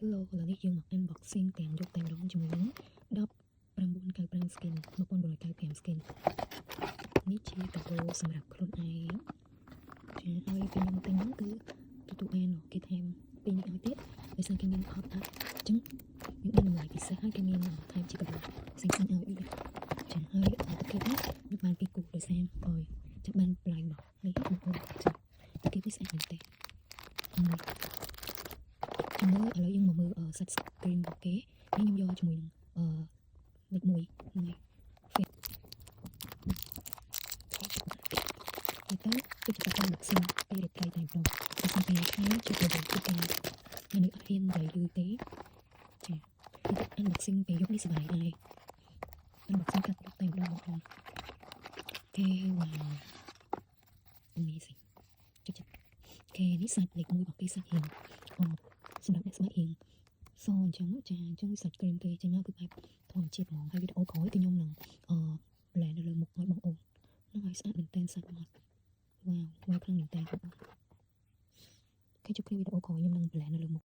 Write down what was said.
Hello ឥឡូវនេះយើងមក unboxing ទាំងយកតែម្ដងជាមួយនឹង1995 skin 1995 skin នេះជាកាដូសម្រាប់ខ្លួនឯងចាហើយពេលខ្ញុំទិញហ្នឹងគឺទទួលបានគេថែមពីរនេះឲ្យទៀតដោយសារគេមាន pop up អញ្ចឹងយើងបានតម្លៃពិសេសហើយគេមានថែមជាកាដូផ្សេងៗឲ្យទៀតចាហើយទឹកគេនេះខ្ញុំបានពីរគូដោយសារអយចាំបានប្លែងមកនេះបងប្អូនចាទឹកគេនេះស្អាតមែនទេចាំមើលឥឡូវយើងមកមើលសាច់ cream របស់គេនេះខ្ញុំយកជាមួយនឹងអឺលេខ1ហ្នឹងហើយ face ទៅទៅគឺជាការ unboxing ពេលរាត្រីតែម្ដងដោយសារពេលថ្ងៃជួបរវល់ធ្វើការថ្ងៃនេះអត់ហ៊ាននិយាយយូរទេចាគឺ unboxing ពេលយប់នេះសប្បាយដែរ unboxing កាត់តែម្ដងបងប្អូនគេ wow, amazing ចុចចិត្តគេនេះសាច់លេខ1របស់គេសាច់រៀងអូសម្រាប់អ្នកស្បែករៀងសអញ្ចឹងចាអញ្ចឹងសាច់គ្រីមគេចេញមកគឺបែបធម្មជាតិហ្មងហើយវីដេអូក្រោយគឺខ្ញុំនឹងអឺ blend នៅលើមុខឲ្យបងប្អូនហ្នឹងហើយស្អាតមែនទែនសាច់មកវ៉ាវវ៉ាវខ្លាំងមែនទែនបងប្អូនគេជួបគ្នាវីដេអូក្រោយខ្ញុំនឹង blend នៅលើមុខ។